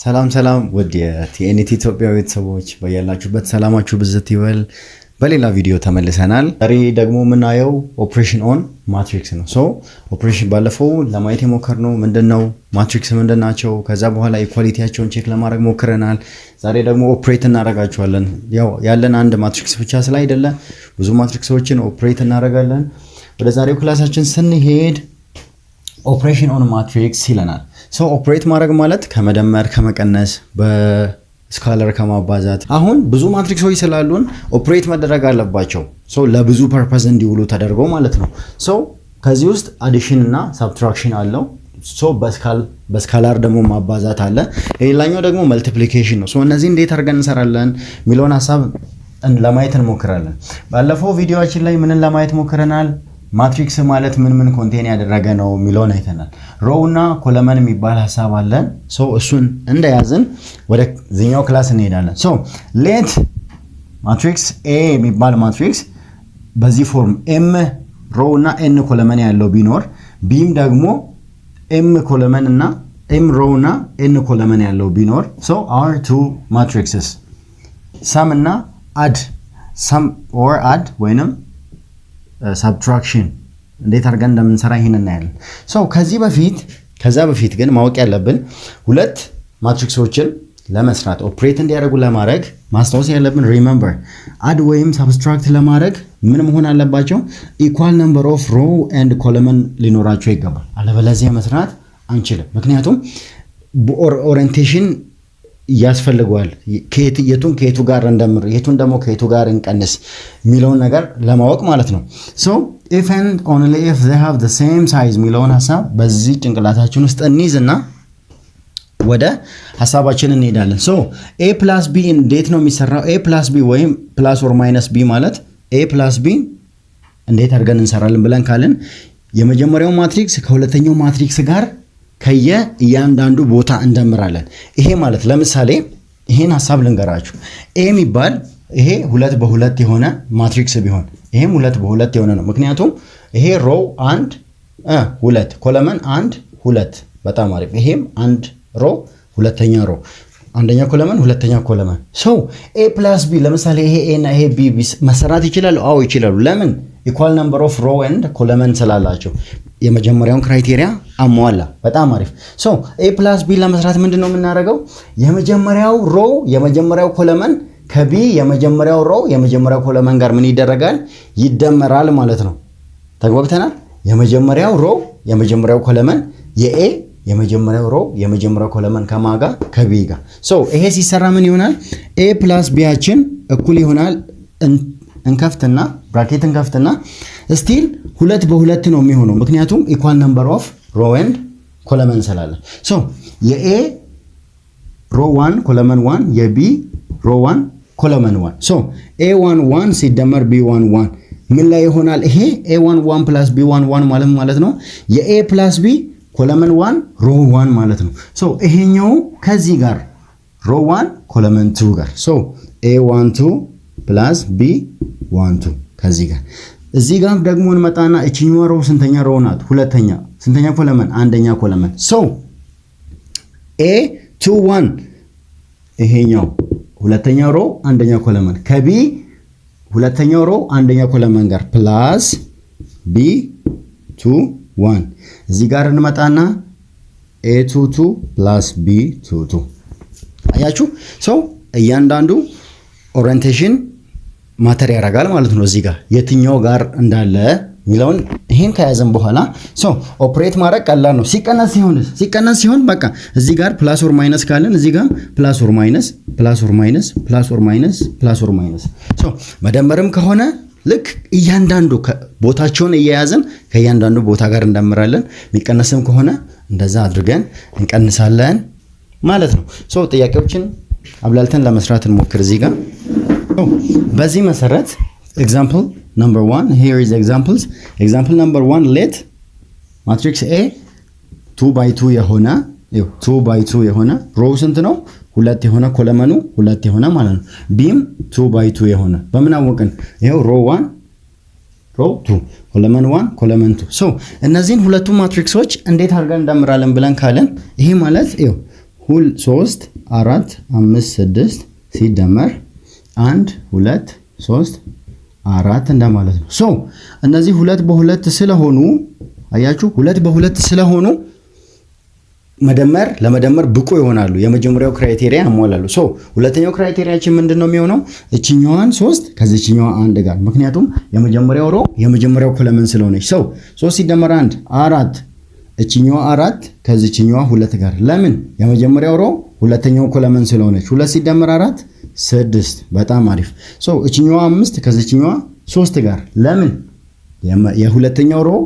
ሰላም ሰላም ውድ የቲኤንቲ ኢትዮጵያ ቤተሰቦች፣ በያላችሁበት ሰላማችሁ ብዝት ይበል። በሌላ ቪዲዮ ተመልሰናል። ዛሬ ደግሞ የምናየው operation on matrix ነው። So operation ባለፈው ለማየት የሞከርነው ምንድን ነው፣ matrix ምንድን ናቸው፣ ከዛ በኋላ equality ያቸውን check ለማድረግ ሞክረናል። ዛሬ ደግሞ operate እናደርጋቸዋለን። ያው ያለን አንድ matrix ብቻ ስላይደለ ብዙ matrix ኦችን operate እናደርጋለን። ወደ ዛሬው class ኣችን ስንሄድ operation on matrix ይለናል። So operate ማድረግ ማለት ከመደመር፣ ከመቀነስ፣ በ scalar ከማባዛት፣ አሁን ብዙ matrix ኦች ስላሉን operate መደረግ አለባቸው። So ለብዙ purpose እንዲውሉ ተደርጎ ማለት ነው። So ከዚህ ውስጥ addition እና subtraction አለው። So በ scalar ደግሞ ማባዛት አለ። ሌላኛው ደግሞ multiplication ነው። So እነዚህ እንዴት አድርገን እንሰራለን የሚለውን ሀሳብ ለማየት እንሞክራለን። ባለፈው ቪዲዮአችን ላይ ምንን ለማየት ሞክረናል? Matrix ማለት ምን ምን contain ያደረገ ነው የሚለውን አይተናል። Row እና column የሚባል ሀሳብ አለን። So እሱን እንደያዝን ወደ ዚኛው class እንሄዳለን። So let matrix A የሚባል matrix በዚህ form m row እና n column ያለው ቢኖር፣ B ም ደግሞ m column እና m row እና n column ያለው ቢኖር፣ so our two matrices sum እና add፣ sum or add ወይንም subtraction እንዴት አድርገን እንደምንሰራ ይህን እናያለን። So ከዚህ በፊት ከዛ በፊት ግን ማወቅ ያለብን፣ ሁለት matrix ኦችን ለመስራት፣ operate እንዲያደርጉ ለማድረግ ማስታወስ ያለብን፣ remember፣ add ወይም subtract ለማድረግ ምን መሆን አለባቸው? Equal number of row and column ሊኖራቸው ይገባል። አለበለዚያ መስራት አንችልም። ምክንያቱም orientation ያስፈልገዋል። የቱን ከየቱ ጋር እንደምር፣ የቱን ደግሞ ከየቱ ጋር እንቀንስ የሚለውን ነገር ለማወቅ ማለት ነው። So if and only if they have the same size የሚለውን ሀሳብ በዚህ ጭንቅላታችን ውስጥ እንይዝና ወደ ሀሳባችን እንሄዳለን። So A plus B እንዴት ነው የሚሰራው? A plus B ወይም plus or minus B ማለት፣ A plus B እንዴት አድርገን እንሰራለን ብለን ካልን፣ የመጀመሪያው matrix ከሁለተኛው matrix ጋር ከየ እያንዳንዱ ቦታ እንደምራለን። ይሄ ማለት ለምሳሌ ይሄን ሀሳብ ልንገራችሁ። A የሚባል ይሄ 2 በ2 የሆነ matrix ቢሆን፣ ይሄም 2 በ2 የሆነ ነው። ምክንያቱም ይሄ row አንድ ሁለት፣ column አንድ ሁለት፣ በጣም አሪፍ። ይሄም አንድ row፣ ሁለተኛ row፣ አንደኛ column፣ ሁለተኛ column። So A plus B፣ ለምሳሌ ይሄ A እና ይሄ B መሰራት ይችላሉ? አዎ ይችላሉ። ለምን? Equal number of row and column ስላላቸው የመጀመሪያውን criteria አሟላ። በጣም አሪፍ። So A plus B ለመስራት ምንድን ነው የምናደርገው? የመጀመሪያው row የመጀመሪያው column ከ B የመጀመሪያው row የመጀመሪያው column ጋር ምን ይደረጋል? ይደመራል ማለት ነው። ተግባብተናል? የመጀመሪያው row የመጀመሪያው column የ A፣ የመጀመሪያው row የመጀመሪያው column ከማ ጋር? ከ B ጋር። So ይሄ ሲሰራ ምን ይሆናል? A plus B ያችን እኩል ይሆናል፣ እንከፍትና bracket እንከፍትና still 2 በ2 ነው የሚሆነው፣ ምክንያቱም equal number of row and column ስላለ። So የ A row one column one፣ የ B row one column one። So A one one ሲደመር B one one ምን ላይ ይሆናል? ይሄ A one one plus B one one ማለት ነው የ A plus B column one row one ማለት ነው። So ይሄኛው ከዚህ ጋር row one column two ጋር፣ so A one two plus B one two ከዚህ ጋር። እዚህ ጋር ደግሞ እንመጣና እችኛዋ row ስንተኛ row ናት? ሁለተኛ። ስንተኛ column? አንደኛ column። So A two one፣ ይሄኛው ሁለተኛ row አንደኛ column ከ B ሁለተኛው row አንደኛ column ጋር plus B two one። እዚህ ጋር እንመጣና A two two plus B two two። አያችሁ፣ so እያንዳንዱ orientation matter ያደርጋል ማለት ነው። እዚህ ጋር የትኛው ጋር እንዳለ የሚለውን ይሄን ከያዘን በኋላ so operate ማድረግ ቀላል ነው። ሲቀነስ ሲሆን፣ ሲቀነስ ሲሆን በቃ እዚህ ጋር plus or minus ካለን እዚህ ጋር plus or minus፣ plus or minus፣ plus or minus፣ plus or minus። So መደመርም ከሆነ ልክ እያንዳንዱ ቦታቸውን እየያዝን ከእያንዳንዱ ቦታ ጋር እንደምራለን። የሚቀነስም ከሆነ እንደዛ አድርገን እንቀንሳለን ማለት ነው። So ጥያቄዎችን አብላልተን ለመስራት እንሞክር እዚህ ጋር። በዚህ መሰረት example number one, here is examples. Example number one: let matrix A 2 by 2 የሆነ፣ 2 by 2 የሆነ፣ row ስንት ነው? ሁለት የሆነ፣ column ኑ ሁለት የሆነ ማለት ነው። B ም 2 by 2 የሆነ። በምን አወቅን? ይኸው row one, row two፣ column one, column two። So እነዚህን ሁለቱ matrix ኦች እንዴት አድርገን እንደምራለን ብለን ካለን፣ ይሄ ማለት ይኸው ሶስት፣ አራት፣ አምስት፣ ስድስት ሲደመር አንድ፣ ሁለት፣ ሶስት፣ አራት እንደማለት ነው። So እነዚህ ሁለት በሁለት ስለሆኑ፣ አያችሁ፣ ሁለት በሁለት ስለሆኑ መደመር ለመደመር ብቁ ይሆናሉ። የመጀመሪያው criteria ያሟላሉ። So ሁለተኛው criteria ችን ምንድን ነው የሚሆነው? እችኛዋን ሶስት ከዚችኛዋ አንድ ጋር፣ ምክንያቱም የመጀመሪያው row የመጀመሪያው column ስለሆነች። So ሶስት ሲደመር አንድ አራት፣ እችኛዋ አራት ከዚችኛዋ ሁለት ጋር፣ ለምን? የመጀመሪያው row ሁለተኛው column ስለሆነች። ሁለት ሲደመር አራት ስድስት። በጣም አሪፍ። So እችኛዋ አምስት ከዚችኛዋ ሶስት ጋር፣ ለምን? የሁለተኛው row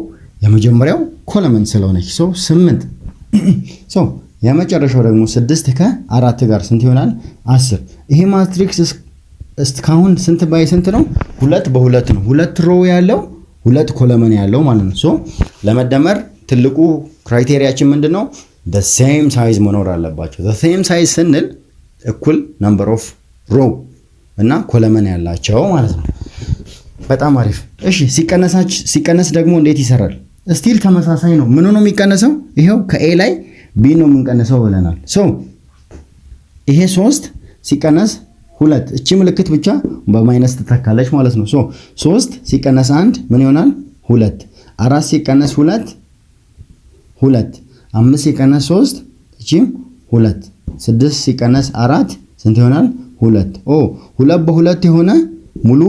የመጀመሪያው column ስለሆነች። So ስምንት። So የመጨረሻው ደግሞ ስድስት ከአራት ጋር ስንት ይሆናል? 10። ይሄ matrix እስካሁን ስንት by ስንት ነው? ሁለት በሁለት ነው። ሁለት row ያለው፣ ሁለት column ያለው ማለት ነው። So ለመደመር ትልቁ criteria ችን ምንድን ነው? Same size መኖር አለባቸው። Same size ስንል እኩል number of row እና column ያላቸው ማለት ነው። በጣም አሪፍ። እሺ፣ ሲቀነስ ደግሞ እንዴት ይሰራል? Still ተመሳሳይ ነው። ምኑ ነው የሚቀነሰው? ይኸው ከ A ላይ B ነው የምንቀንሰው ብለናል። So ይሄ ሶስት ሲቀነስ ሁለት፣ እቺ ምልክት ብቻ በ minus ትተካለች ማለት ነው። So ሶስት ሲቀነስ አንድ ምን ይሆናል? ሁለት። አራት ሲቀነስ ሁለት ሁለት። አምስት ሲቀነስ ሶስት እቺም ሁለት። ስድስት ሲቀነስ አራት ስንት ይሆናል? ሁለት። ኦ፣ ሁለት በሁለት የሆነ፣ ሙሉ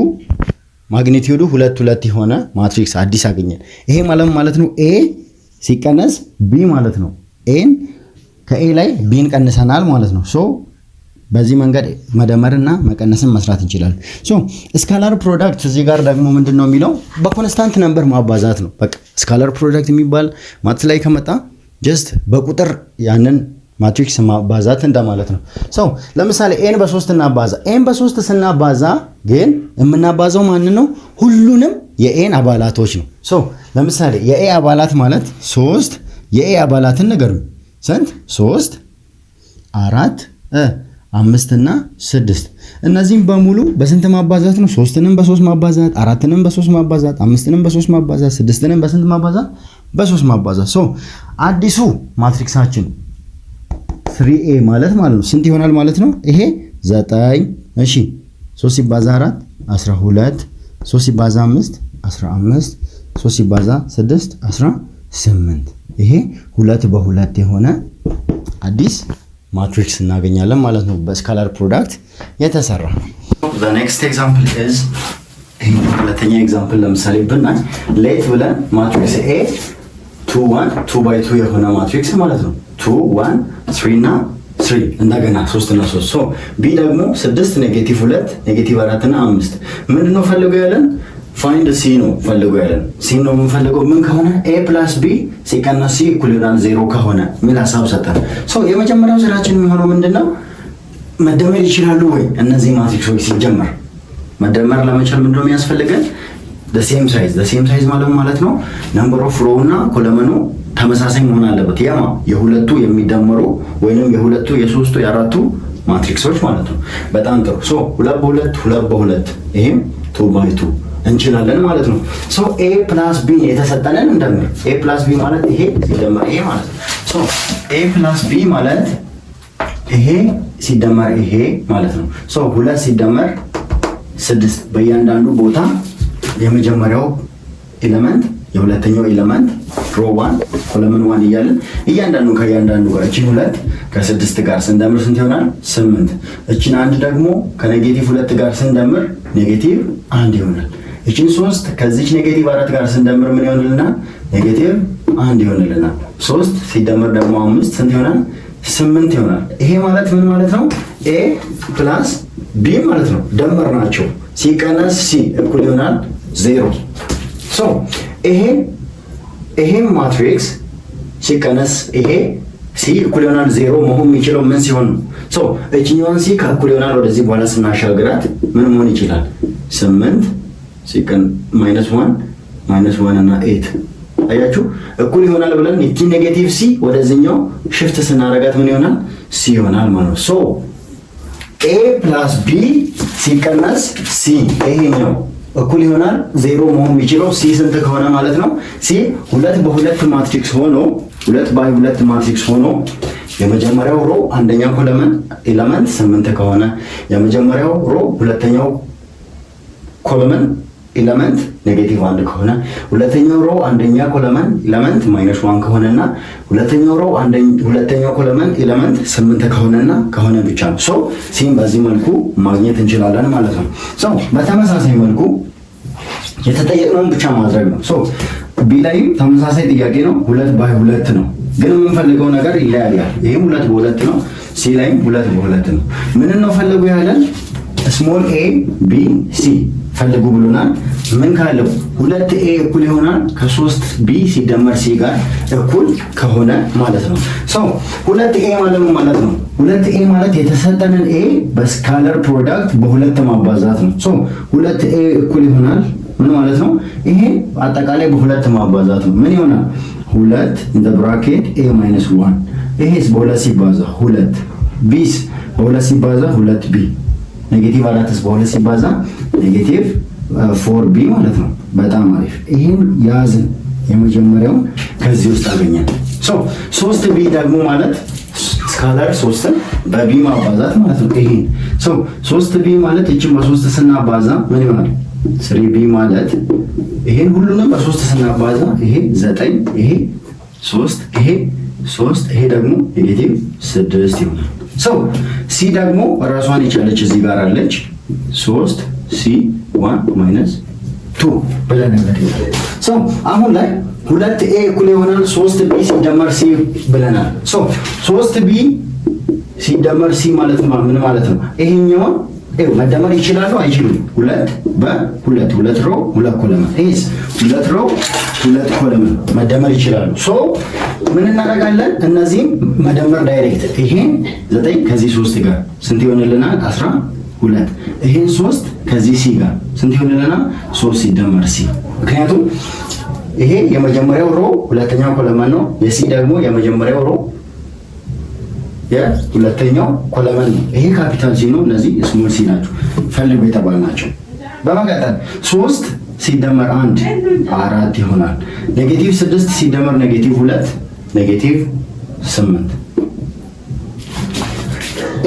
magnitude ኡ ሁለት ሁለት የሆነ matrix አዲስ አገኘን። ይሄ ማለት ማለት ነው A ሲቀነስ B ማለት ነው። A ን ከ A ላይ B ን ቀንሰናል ማለት ነው። So በዚህ መንገድ መደመርና መቀነስን መስራት እንችላለን። So scalar product እዚህ ጋር ደግሞ ምንድን ነው የሚለው? በ constant number ማባዛት ነው። በቃ scalar product የሚባል maths ላይ ከመጣ just በቁጥር ያንን matrix ማባዛት እንደማለት ነው። So ለምሳሌ A ን በሶስት እናባዛ። A ን በሶስት ስናባዛ ግን የምናባዛው ማንን ነው? ሁሉንም የ A ን አባላቶች ነው። So ለምሳሌ የ A አባላት ማለት ሶስት፣ የ A አባላትን ንገሩኝ። ስንት? ሶስት፣ አራት፣ አምስት እና ስድስት። እነዚህም በሙሉ በስንት ማባዛት ነው? ሶስትንም በሶስት ማባዛት፣ አራትንም በሶስት ማባዛት፣ አምስትንም በሶስት ማባዛት፣ ስድስትንም በስንት ማባዛት? በሶስት ማባዛት። So አዲሱ matrix ኣችን 3A ማለት ማለት ነው ስንት ይሆናል ማለት ነው? ይሄ ዘጠኝ፣ እሺ፣ ሶስት ሲባዛ አራት 12፣ ሶስት ሲባዛ አምስት 15፣ ሶስት ሲባዛ ስድስት 18። ይሄ ሁለት በሁለት የሆነ አዲስ matrix እናገኛለን ማለት ነው በ scalar product የተሰራ። The next example is፣ ሁለተኛ example ለምሳሌ ብናይ፣ let ብለን matrix A 2 1 2 by 2 የሆነ matrix ማለት ነው። 2 1 3 እና 3፣ እንደገና 3 እና 3። So B ደግሞ 6፣ negative 2፣ negative 4 እና 5። ምንድነው ፈልገው ያለን? Find C ነው ፈልገው ያለን። C ነው የምንፈልገው ምን ከሆነ? A plus B ሲቀነስ C እኩል ይሆናል ዜሮ ከሆነ የሚል ሀሳብ ሰጠን። So የመጀመሪያው ስራችን የሚሆነው ምንድነው? መደመር ይችላሉ ወይ እነዚህ matrix ኦች? ሲጀመር መደመር ለመቻል ምንድነው የሚያስፈልገን? Same size። Same size ማለት ማለት ነው number of row እና column ኑ ተመሳሳይ መሆን አለበት። ያማ የሁለቱ የሚደመሩ ወይንም የሁለቱ፣ የሶስቱ፣ የአራቱ matrix ኦች ማለት ነው። በጣም ጥሩ። So ሁለት በሁለት፣ ሁለት በሁለት፣ ይሄም 2 by 2 እንችላለን ማለት ነው። So A plus B የተሰጠንን እንደምር። A plus B ማለት ይሄ ሲደመር ይሄ ማለት ነው። So A plus B ማለት ይሄ ሲደመር ይሄ ማለት ነው። So ሁለት ሲደመር ስድስት፣ በእያንዳንዱ ቦታ የመጀመሪያው element፣ የሁለተኛው element፣ row one column one እያለን እያንዳንዱ ከእያንዳንዱ ጋር፣ እችን ሁለት ከስድስት ጋር ስንደምር ስንት ይሆናል? ስምንት። እችን አንድ ደግሞ ከ negative ሁለት ጋር ስንደምር negative አንድ ይሆናል። እችን ሶስት ከዚች negative አራት ጋር ስንደምር ምን ይሆንልናል? Negative አንድ ይሆንልናል። ሶስት ሲደመር ደግሞ አምስት ስንት ይሆናል? ስምንት ይሆናል። ይሄ ማለት ምን ማለት ነው? A plus B ማለት ነው። ደመር ናቸው። ሲቀነስ C እኩል ይሆናል ዜሮ። So ይሄ matrix ሲቀነስ ይሄ C እኩል ይሆናል ዜሮ መሆን የሚችለው ምን ሲሆን ነው? So እችኛዋን C ከእኩል ይሆናል ወደዚህ በኋላ ስናሻግራት ምን መሆን ይችላል? ስምንት ሲቀን minus one፣ minus one እና eight። አያችሁ፣ እኩል ይሆናል ብለን ይቺ negative C ወደዚህኛው shift ስናረጋት ምን ይሆናል? C ይሆናል ማለት ነው። So A plus B ሲቀነስ C ይሄኛው እኩል ይሆናል ዜሮ መሆን የሚችለው C ስንት ከሆነ ማለት ነው? C ሁለት በሁለት matrix ሆኖ፣ ሁለት by ሁለት matrix ሆኖ የመጀመሪያው row አንደኛ column element ስምንት ከሆነ፣ የመጀመሪያው row ሁለተኛው column element negative አንድ ከሆነ፣ ሁለተኛው row አንደኛ column element minus one ከሆነና ሁለተኛው row ሁለተኛው column element ስምንት ከሆነና ከሆነ ብቻ ነው። So C ን በዚህ መልኩ ማግኘት እንችላለን ማለት ነው። So በተመሳሳይ መልኩ የተጠየቅነውን ብቻ ማድረግ ነው። So B ላይም ተመሳሳይ ጥያቄ ነው። ሁለት by ሁለት ነው፣ ግን የምንፈልገው ነገር ይለያያል። ይህም ሁለት በሁለት ነው። C ላይም ሁለት በሁለት ነው። ምን ነው ፈልጉ ያለን? Small a b c ፈልጉ ብሎናል። ምን ካለው? ሁለት a እኩል ይሆናል ከሶስት b ሲደመር c ጋር እኩል ከሆነ ማለት ነው። So ሁለት a ማለት ምን ማለት ነው? ሁለት a ማለት የተሰጠንን a በ scalar product በሁለት ማባዛት ነው። So ሁለት a እኩል ይሆናል ምን ማለት ነው? ይሄ አጠቃላይ በሁለት ማባዛት ነው። ምን ይሆናል? ሁለት in the bracket a minus one። ይሄስ በሁለት ሲባዛ ሁለት፣ b ስ በሁለት ሲባዛ ሁለት b፣ negative አራትስ በሁለት ሲባዛ negative four b ማለት ነው። በጣም አሪፍ። ይህን ያዝን። የመጀመሪያውን ከዚህ ውስጥ አገኘን። So ሶስት b ደግሞ ማለት scalar ሶስትን በ b ማባዛት ማለት ነው። ይሄን so ሶስት b ማለት እችን በሶስት ስናባዛ ምን ይሆናል? Three b ማለት ይሄን ሁሉንም በሶስት ስናባዛ ይሄ ዘጠኝ፣ ይሄ ሶስት፣ ይሄ ሶስት፣ ይሄ ደግሞ negative ስድስት ይሆናል። So c ደግሞ ራሷን የቻለች እዚህ ጋር አለች። ሶስት c one minus two ብለን ነገር። So አሁን ላይ ሁለት a እኩል ይሆናል ሶስት b ሲደመር c ብለናል። So ሶስት b ሲደመር c ማለት ምን ማለት ነው? ይሄኛውን ይኸው መደመር ይችላሉ አይችሉም? ሁለት በሁለት፣ ሁለት row ሁለት column፣ ይሄስ ሁለት row ሁለት column መደመር ይችላሉ። So ምን እናደርጋለን? እነዚህም መደመር direct። ይሄን ዘጠኝ ከዚህ ሶስት ጋር ስንት ይሆንልናል? 12። ይሄን ሶስት ከዚህ c ጋር ስንት ይሆንልናል? ሶስት ሲደመር c። ምክንያቱም ይሄ የመጀመሪያው row ሁለተኛው column ነው። የ c ደግሞ የመጀመሪያው row የሁለተኛው column ነው። ይሄ capital C ነው። እነዚህ small c ናቸው። ፈልጉ የተባሉ ናቸው። በመቀጠል ሶስት ሲደመር አንድ አራት ይሆናል። Negative ስድስት ሲደመር negative ሁለት negative ስምንት።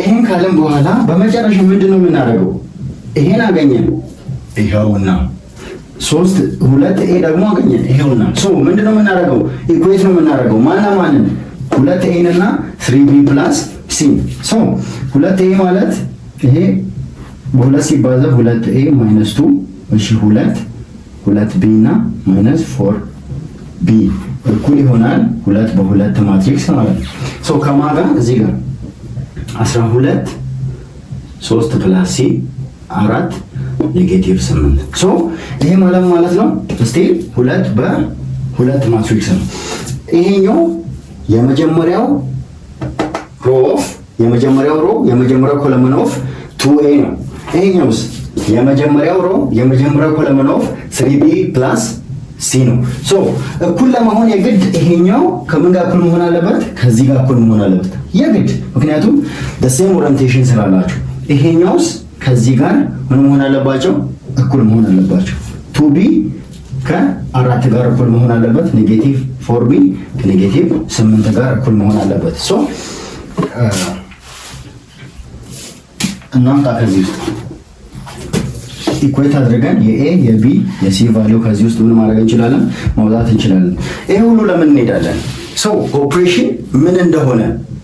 ይሄን ካለም በኋላ በመጨረሻ ምንድን ነው የምናደርገው? ይሄን አገኘን፣ ይኸውና ሶስት ሁለት a ደግሞ አገኘን፣ ይኸውና። So ምንድን ነው የምናደርገው? Equate ነው የምናደርገው። ማና ማንን? ሁለት a ን እና three b plus c። So ሁለት a ማለት ይሄ በሁለት ሲባዛ ሁለት a minus two፣ እሺ፣ ሁለት ሁለት b እና minus four b እኩል ይሆናል ሁለት በሁለት matrix ማለት ነው። So ከማጋ እዚህ ጋር 12 3 plus c አራት negative ስምንት። So ይሄ ማለት ማለት ነው still ሁለት በሁለት matrix ነው። ይሄኛው የመጀመሪያው row of የመጀመሪያው row የመጀመሪያው column of two a ነው። ይሄኛውስ የመጀመሪያው row የመጀመሪያው column of three b plus c ነው። So እኩል ለመሆን የግድ ይሄኛው ከምን ጋር እኩል መሆን አለበት? ከዚህ ጋር እኩል መሆን አለበት የግድ፣ ምክንያቱም same orientation ስላላቸው። ይሄኛውስ ከዚህ ጋር ምን መሆን አለባቸው? እኩል መሆን አለባቸው። Two b ከአራት ጋር እኩል መሆን አለበት። Negative four b ከ negative ስምንት ጋር እኩል መሆን አለበት። So እናምጣ፣ ከዚህ ውስጥ equate አድርገን የ a የ b የ c value ከዚህ ውስጥ ምን ማድረግ እንችላለን? ማውጣት እንችላለን። ይሄ ሁሉ ለምን እንሄዳለን? So operation ምን እንደሆነ፣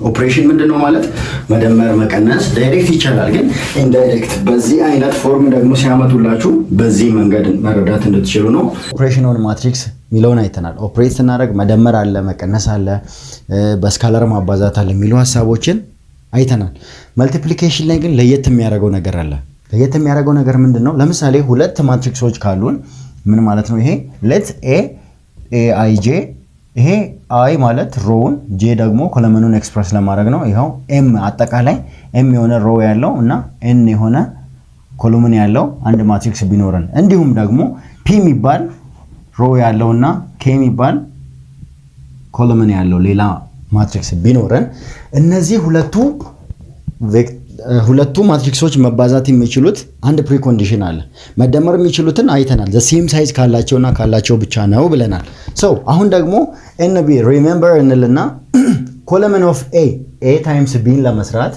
ኦፕሬሽን ምንድን ነው ማለት መደመር፣ መቀነስ direct ይቻላል፣ ግን indirect በዚህ አይነት form ደግሞ ሲያመጡላችሁ በዚህ መንገድ መረዳት እንድትችሉ ነው። Operation on matrix የሚለውን አይተናል። Operate ስናደርግ መደመር አለ፣ መቀነስ አለ፣ በ scalar ማባዛት አለ የሚሉ ሀሳቦችን አይተናል። Multiplication ላይ ግን ለየት የሚያደርገው ነገር አለ። ለየት የሚያደርገው ነገር ምንድን ነው? ለምሳሌ ሁለት matrix ኦች ካሉን ምን ማለት ነው? ይሄ let A a i j፣ ይሄ i ማለት row ውን j ደግሞ column ኑን express ለማድረግ ነው። ይኸው m አጠቃላይ m የሆነ row ያለው እና n የሆነ column ያለው አንድ matrix ቢኖረን፣ እንዲሁም ደግሞ p የሚባል row ያለው እና k የሚባል column ያለው ሌላ matrix ቢኖረን እነዚህ ሁለቱ matrix ኦች መባዛት የሚችሉት አንድ precondition አለ። መደመር የሚችሉትን አይተናል። The same size ካላቸውና ካላቸው ብቻ ነው ብለናል። So አሁን ደግሞ NB remember እንልና column of A A times B ን ለመስራት፣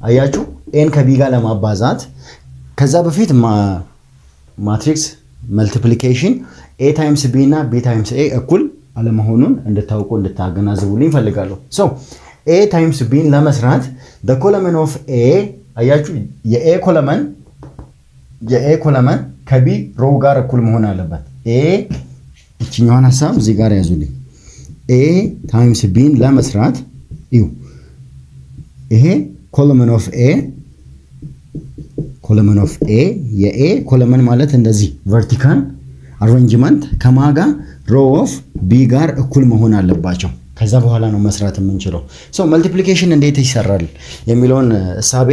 አያችሁ፣ A ን ከ B ጋር ለማባዛት፣ ከዛ በፊት matrix multiplication A times B እና B times A እኩል አለመሆኑን እንድታውቁ፣ እንድታገናዝቡልኝ እፈልጋለሁ። So A times B ን ለመስራት column of A፣ አያችሁ፣ የ A column ከ B row ጋር እኩል መሆን አለበት። A እችኛዋን ሀሳብ እዚህ ጋር ያዙልኝ። A times B ን ለመስራት እዩ፣ ይሄ column of A፣ የ A column ማለት እንደዚህ vertical arrangement ከማጋ row of B ጋር እኩል መሆን አለባቸው። ከዛ በኋላ ነው መስራት የምንችለው። So multiplication እንዴት ይሰራል የሚለውን እሳቤ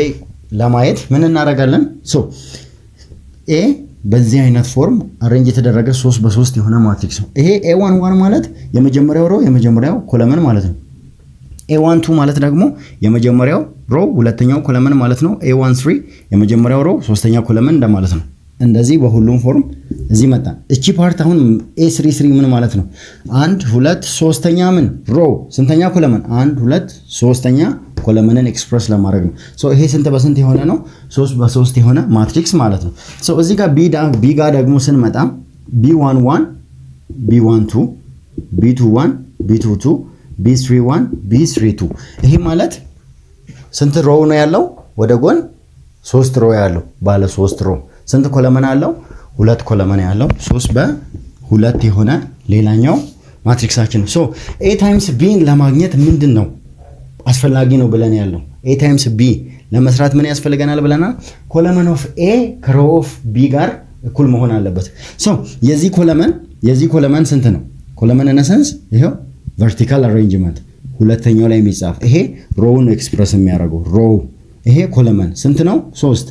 ለማየት ምን እናደርጋለን? So A በዚህ አይነት form arrange የተደረገ 3 በ3 የሆነ matrix ነው። ይሄ A 1 1 ማለት የመጀመሪያው row የመጀመሪያው column ማለት ነው። A 1 2 ማለት ደግሞ የመጀመሪያው row ሁለተኛው column ማለት ነው። A 1 3 የመጀመሪያው row ሶስተኛው column እንደማለት ነው። እንደዚህ በሁሉም form እዚህ መጣ። እቺ part አሁን A 3 3 ምን ማለት ነው? አንድ፣ ሁለት፣ ሶስተኛ ምን row፣ ስንተኛ column? አንድ፣ ሁለት፣ ሶስተኛ column ን express ለማድረግ ነው። So ይሄ ስንት በስንት የሆነ ነው? 3 በ3 የሆነ matrix ማለት ነው። So እዚህ ጋር B ጋር ደግሞ ስንመጣ B 1 1፣ B 1 2፣ B 2 1፣ B 2 2፣ B 3 1፣ B 3 2። ይሄ ማለት ስንት row ነው ያለው? ወደ ጎን ሶስት row ያለው፣ ባለ ሶስት row። ስንት column አለው? ሁለት column ያለው፣ 3 በ2 የሆነ ሌላኛው matrix ኣችን ነው። So A times B ን ለማግኘት ምንድን ነው አስፈላጊ ነው ብለን ያለው? A times B ለመስራት ምን ያስፈልገናል ብለናል? Column of A ከ row of B ጋር እኩል መሆን አለበት። So የዚህ column ስንት ነው? Column in a sense ይኸው vertical arrangement ሁለተኛው ላይ የሚጻፍ፣ ይሄ row ን express የሚያደርገው row፣ ይሄ column ስንት ነው? ሶስት።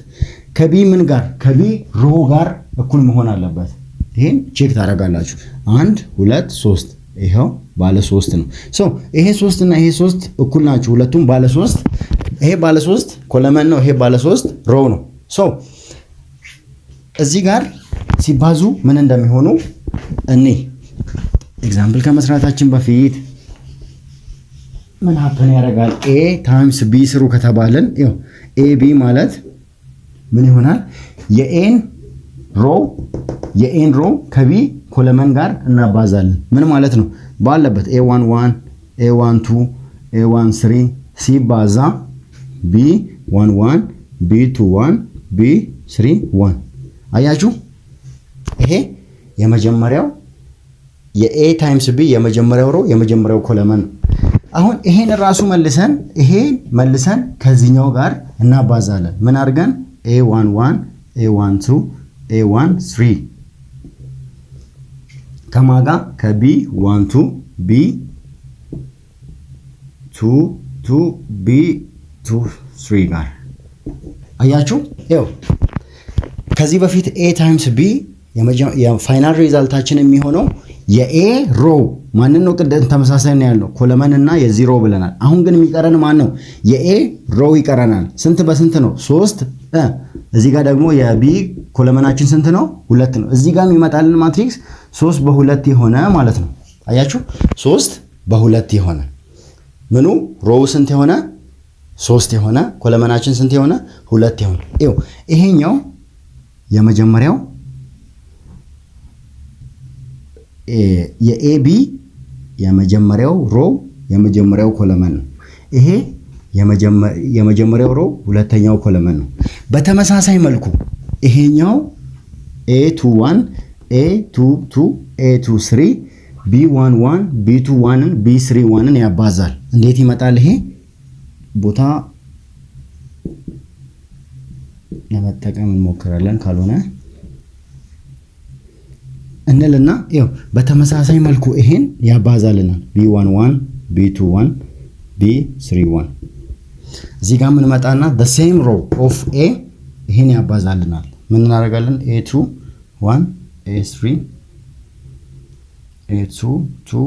ከ B ምን ጋር? ከ B row ጋር እኩል መሆን አለበት። ይሄን check ታደርጋላችሁ። አንድ፣ ሁለት፣ ሶስት፣ ይኸው ባለ ሶስት ነው። So ይሄ ሶስት እና ይሄ ሶስት እኩል ናቸው። ሁለቱም ባለ ሶስት፣ ይሄ ባለ ሶስት column ነው። ይሄ ባለ ሶስት row ነው። So እዚህ ጋር ሲባዙ ምን እንደሚሆኑ እኔ example ከመስራታችን በፊት ምን happen ያደርጋል? A times B ስሩ ከተባለን ይኸው A B ማለት ምን ይሆናል? የ A ን row ከ B column ጋር እናባዛለን። ምን ማለት ነው? ባለበት A 1 1፣ A 1 2፣ A 1 3 ሲባዛ B 1 1፣ B 2 1፣ B 3 1። አያችሁ፣ ይሄ የመጀመሪያው የ A times B የመጀመሪያው row የመጀመሪያው column ነው። አሁን ይሄን ራሱ መልሰን፣ ይሄን መልሰን ከዚህኛው ጋር እናባዛለን። ምን አድርገን? A 1 1፣ A 1 2፣ A 1 3 ከማጋ? ከ B 1 2፣ B 2 2፣ B 2 3 ጋር። አያችሁ፣ ይኸው ከዚህ በፊት A times B የ final result ኣችን የሚሆነው የ A row ማንን ነው? ቅድም ተመሳሳይ ነው ያልነው፣ column እና የዚህ row ብለናል። አሁን ግን የሚቀረን ማን ነው? የ A row ይቀረናል። ስንት በስንት ነው? ሶስት። እዚህ ጋር ደግሞ የ B column ኣችን ስንት ነው? ሁለት ነው። እዚህ ጋር የሚመጣልን matrix 3 በ2 የሆነ ማለት ነው። አያችሁ፣ 3 በ2 የሆነ፣ ምኑ row ስንት የሆነ? ሶስት የሆነ፣ column ኣችን ስንት የሆነ? ሁለት የሆነ። ይኸው ይሄኛው የመጀመሪያው የ AB የመጀመሪያው row የመጀመሪያው column ነው። ይሄ የመጀመሪያው row ሁለተኛው column ነው። በተመሳሳይ መልኩ ይሄኛው A 2 1፣ A 2 2፣ A 2 3፣ B 1 1፣ B 2 1ን፣ B 3 1ን ያባዛል። እንዴት ይመጣል? ይሄ ቦታ ለመጠቀም እንሞክራለን፣ ካልሆነ እንልና ይኸው በተመሳሳይ መልኩ ይሄን ያባዛልናል። B 1 1፣ B 2 1፣ B 3 1። እዚህ ጋር የምንመጣና the same row of A ይሄን ያባዛልናል። ምን እናደርጋለን? A 2 1፣ A 3፣ A 2 2፣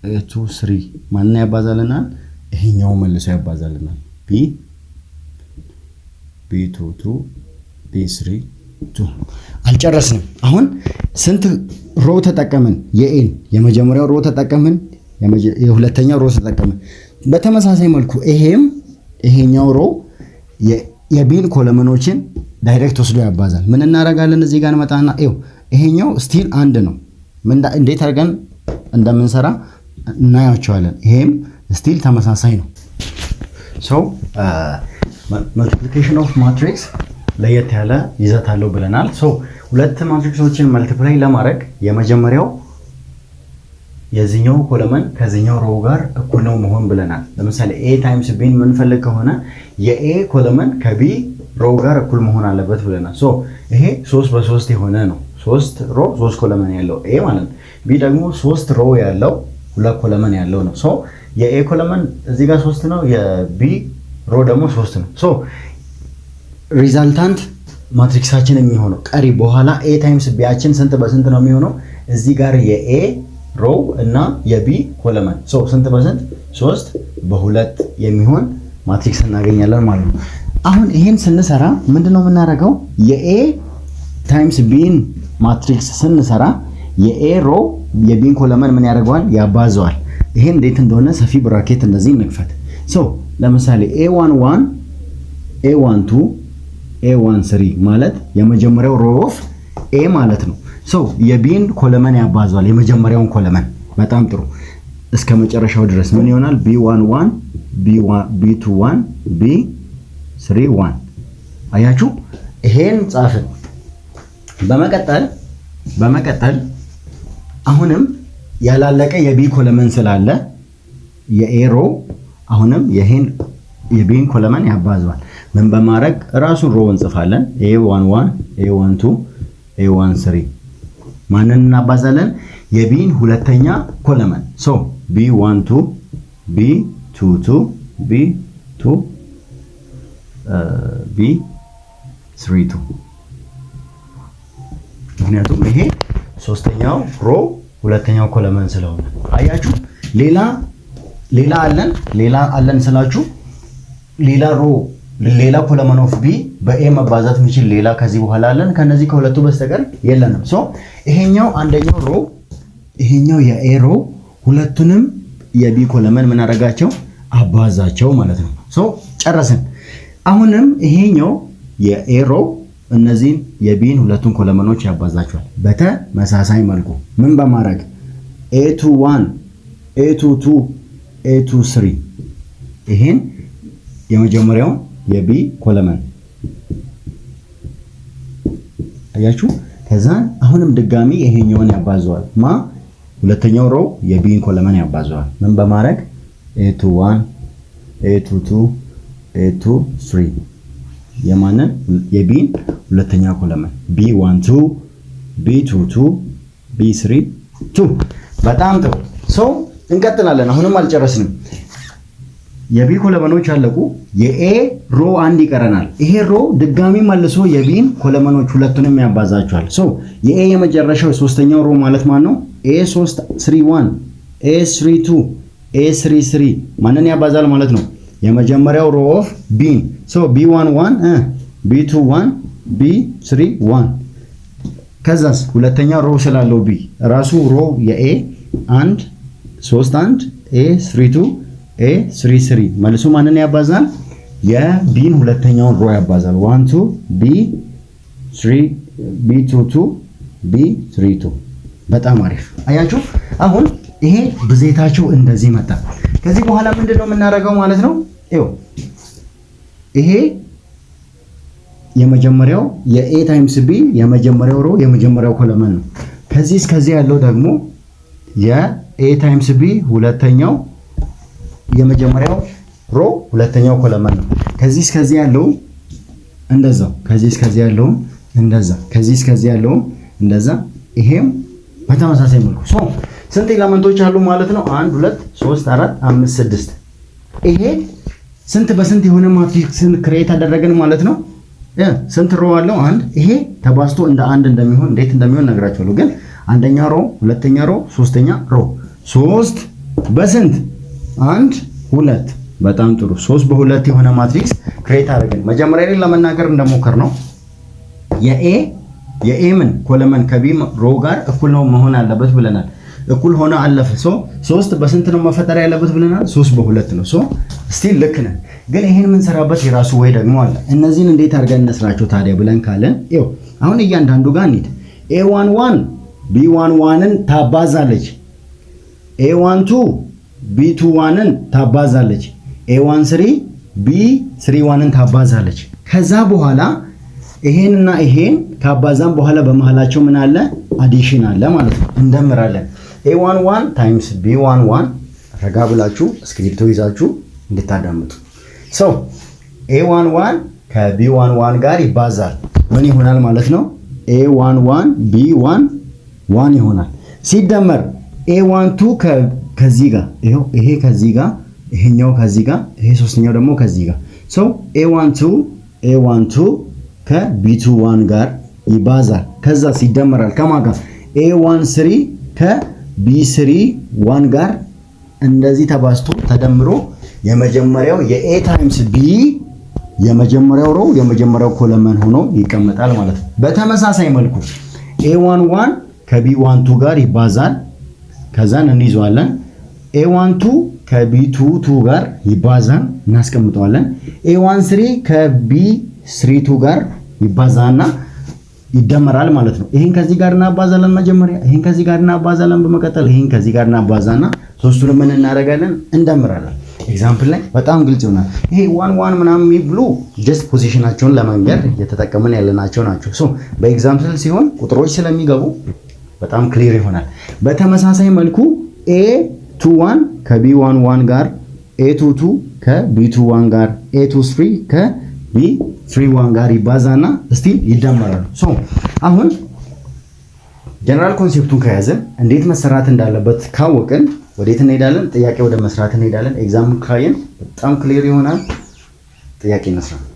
A 2 3 ማንን ያባዛልናል? ይሄኛው መልሶ ያባዛልናል። B 2 2፣ B 3 2። አልጨረስንም። አሁን ስንት row ተጠቀምን? የ A ን የመጀመሪያው row ተጠቀምን፣ የሁለተኛው row ተጠቀምን። በተመሳሳይ መልኩ ይሄም ይሄኛው row የ B ን column ኦችን direct ወስዶ ያባዛል። ምን እናደርጋለን? እዚህ ጋር እንመጣና ይኸው ይሄኛው still አንድ ነው። እንዴት አድርገን እንደምንሰራ እናያቸዋለን። ይሄም still ተመሳሳይ ነው። So multiplication of matrix ለየት ያለ ይዘት አለው ብለናል። So ሁለት matrix ኦችን multiply ለማድረግ የመጀመሪያው የዚህኛው column ከዚህኛው row ጋር እኩል ነው መሆን ብለናል። ለምሳሌ A times B ን የምንፈልግ ከሆነ የ A column ከ B row ጋር እኩል መሆን አለበት ብለናል። So ይሄ ሶስት በሶስት የሆነ ነው። ሶስት row ሶስት column ያለው A ማለት ነው። B ደግሞ ሶስት row ያለው ሁለት column ያለው ነው። So የ A column እዚህ ጋር ሶስት ነው፣ የ B row ደግሞ ሶስት ነው። So resultant matrix ኣችን የሚሆነው ቀሪ በኋላ A times B ያችን ስንት በስንት ነው የሚሆነው? እዚህ ጋር የ A row እና የ B column so ስንት በስንት? ሶስት በሁለት የሚሆን matrix እናገኛለን ማለት ነው። አሁን ይሄን ስንሰራ ምንድነው የምናደርገው? የ A times B ን matrix ስንሰራ የ A row የ B ን column ምን ያደርገዋል? ያባዘዋል። ይሄን እንዴት እንደሆነ ሰፊ bracket እንደዚህ እንክፈት። So ለምሳሌ A 1 1, A 1 2, A 1 3 ማለት የመጀመሪያው row of A ማለት ነው። So የ B ን column ያባዘዋል የመጀመሪያውን column። በጣም ጥሩ። እስከ መጨረሻው ድረስ ምን ይሆናል? B 1 1, B 2 1, B 3 1። አያችሁ፣ ይሄን ጻፍን። በመቀጠል አሁንም ያላለቀ የ B column ስላለ የ A row አሁንም ይሄን የ B ን column ያባዘዋል። ምን በማድረግ? ራሱን row እንጽፋለን። A 1 1, A 1 2, A 1 3። ማንን እናባዛለን? የ B ን ሁለተኛ column። So B 1 2, B 2 2, B 2, B 3 2፣ ምክንያቱም ይሄ ሶስተኛው row ሁለተኛው column ስለሆነ። አያችሁ፣ ሌላ አለን። ሌላ አለን ስላችሁ ሌላ row ሌላ column of B በ A መባዛት የሚችል ሌላ ከዚህ በኋላ አለን? ከነዚህ ከሁለቱ በስተቀር የለንም። So ይሄኛው አንደኛው row፣ ይሄኛው የ A row ሁለቱንም የ B column ምን አደረጋቸው? አባዛቸው ማለት ነው። So ጨረስን። አሁንም ይሄኛው የ A row እነዚህን የ B ን ሁለቱን column ኦች ያባዛቸዋል። በተመሳሳይ መልኩ ምን በማድረግ? A 2 1, A 2 2, A 2 3። ይሄን የመጀመሪያውን የ B column አያችሁ። ከዛን አሁንም ድጋሚ ይሄኛውን ያባዘዋል። ማ ሁለተኛው row የ B ን column ያባዘዋል። ምን በማድረግ? A 2 1, A 2 2, A 2 3። የማንን? የ B ን ሁለተኛ column B 1 2, B 2 2, B 3 2። በጣም ጥሩ። So እንቀጥላለን። አሁንም አልጨረስንም። የ B column ኦች አለቁ። የ A row አንድ ይቀረናል። ይሄ row ድጋሚ መልሶ የ B ን column ኦች ሁለቱንም ያባዛቸዋል። So የ A የመጨረሻው ሶስተኛው row ማለት ማን ነው? A 3 3 1, A 3 2, A 3 3 ማንን ያባዛል ማለት ነው? የመጀመሪያው row of B ን። So B 1 1, B 2 1, B 3 1። ከዛስ ሁለተኛ row ስላለው B ራሱ row የ A 1 3 1, A 3 2, A 3 3 መልሶ ማንን ያባዛል? የ B ን ሁለተኛውን row ያባዛል። 1 2, B 3, B 2 2, B 3 2። በጣም አሪፍ። አያችሁ፣ አሁን ይሄ ብዜታቸው እንደዚህ መጣ። ከዚህ በኋላ ምንድን ነው የምናደርገው ማለት ነው? ይኸው ይሄ የመጀመሪያው የ A times B የመጀመሪያው row የመጀመሪያው column ነው። ከዚህ እስከዚህ ያለው ደግሞ የ A times B ሁለተኛው የመጀመሪያው row ሁለተኛው column ነው። ከዚህ እስከዚህ ያለው እንደዛው፣ ከዚህ እስከዚህ ያለው እንደዛ፣ ከዚህ እስከዚህ ያለው እንደዛ፣ ይሄም በተመሳሳይ መልኩ። So ስንት element ኦች አሉ ማለት ነው? አንድ፣ ሁለት፣ ሶስት፣ አራት፣ አምስት፣ ስድስት። ይሄ ስንት በስንት የሆነ matrix ን create አደረግን ማለት ነው? ስንት row አለው? አንድ። ይሄ ተባዝቶ እንደ አንድ እንደሚሆን እንዴት እንደሚሆን ነግራችኋለሁ። ግን አንደኛ row፣ ሁለተኛ row፣ ሶስተኛ row፣ ሶስት በስንት? አንድ፣ ሁለት። በጣም ጥሩ። ሶስት በሁለት የሆነ matrix create አደረግን። መጀመሪያ ላይ ለመናገር እንደሞከርነው የ A ምን column ከ B row ጋር እኩል ነው መሆን አለበት ብለናል። እኩል ሆነ አለፈ። So ሶስት በስንት ነው መፈጠር ያለበት ብለናል? ሶስት በሁለት ነው። So still ልክ ነን። ግን ይሄን የምንሰራበት የራሱ way ደግሞ አለ። እነዚህን እንዴት አድርገን እንስራቸው ታዲያ ብለን ካለን ይኸው አሁን እያንዳንዱ ጋር እንሂድ። A 1 1 B 1 1 ን ታባዛለች። A 1 2 B 2 1 ን ታባዛለች። A 1 3 B 3 1 ን ታባዛለች። ከዛ በኋላ ይሄንና ይሄን ካባዛን በኋላ በመሃላቸው ምን አለ? Addition አለ ማለት ነው። እንደምራለን። A 1 1 times B 1 1። ረጋ ብላችሁ እስክሪፕቶ ይዛችሁ እንድታዳምጡ። So A 1 1 ከ B 1 1 ጋር ይባዛል። ምን ይሆናል ማለት ነው? A 1 1 B 1 1 ይሆናል። ሲደመር A 1 2 ከዚህ ጋር፣ ይኸው ይሄ ከዚህ ጋር፣ ይሄኛው ከዚህ ጋር፣ ይሄ ሶስተኛው ደግሞ ከዚህ ጋር። So A 1 2 ከ B 2 1 ጋር ይባዛል። ከዛ ሲደመራል ከማን ጋር? A 1 3 ከ B 3 1 ጋር እንደዚህ ተባዝቶ ተደምሮ የመጀመሪያው የ A times B የመጀመሪያው row የመጀመሪያው column ሆኖ ይቀመጣል ማለት ነው። በተመሳሳይ መልኩ A 1 1 ከ B 1 2 ጋር ይባዛል። ከዛን እንይዘዋለን። A 1 2 ከ B 2 2 ጋር ይባዛል፣ እናስቀምጠዋለን። A 1 3 ከ B 3 2 ጋር ይባዛና ይደመራል ማለት ነው። ይሄን ከዚህ ጋር እናባዛለን መጀመሪያ፣ ይሄን ከዚህ ጋር እናባዛለን በመቀጠል ይሄን ከዚህ ጋር እናባዛና ሶስቱንም ምን እናደርጋለን? እንደምራለን። Example ላይ በጣም ግልጽ ይሆናል። ይሄ 1 1 ምናምን የሚብሉ just position ኣቸውን ለመንገር እየተጠቀምን ያለናቸው ናቸው። So በ example ሲሆን ቁጥሮች ስለሚገቡ በጣም clear ይሆናል። በተመሳሳይ መልኩ A 2 1 ከ B 1 1 ጋር፣ A 2 2 ከ B 2 1 ጋር፣ A 2 3 ከ B 3 1 ጋር ይባዛና still ይደመራሉ። So አሁን general concept ኡን ከያዝን፣ እንዴት መሰራት እንዳለበት ካወቅን ወዴት እንሄዳለን? ጥያቄ ወደ መስራት እንሄዳለን። Example ካየን በጣም clear ይሆናል። ጥያቄ እንስራ።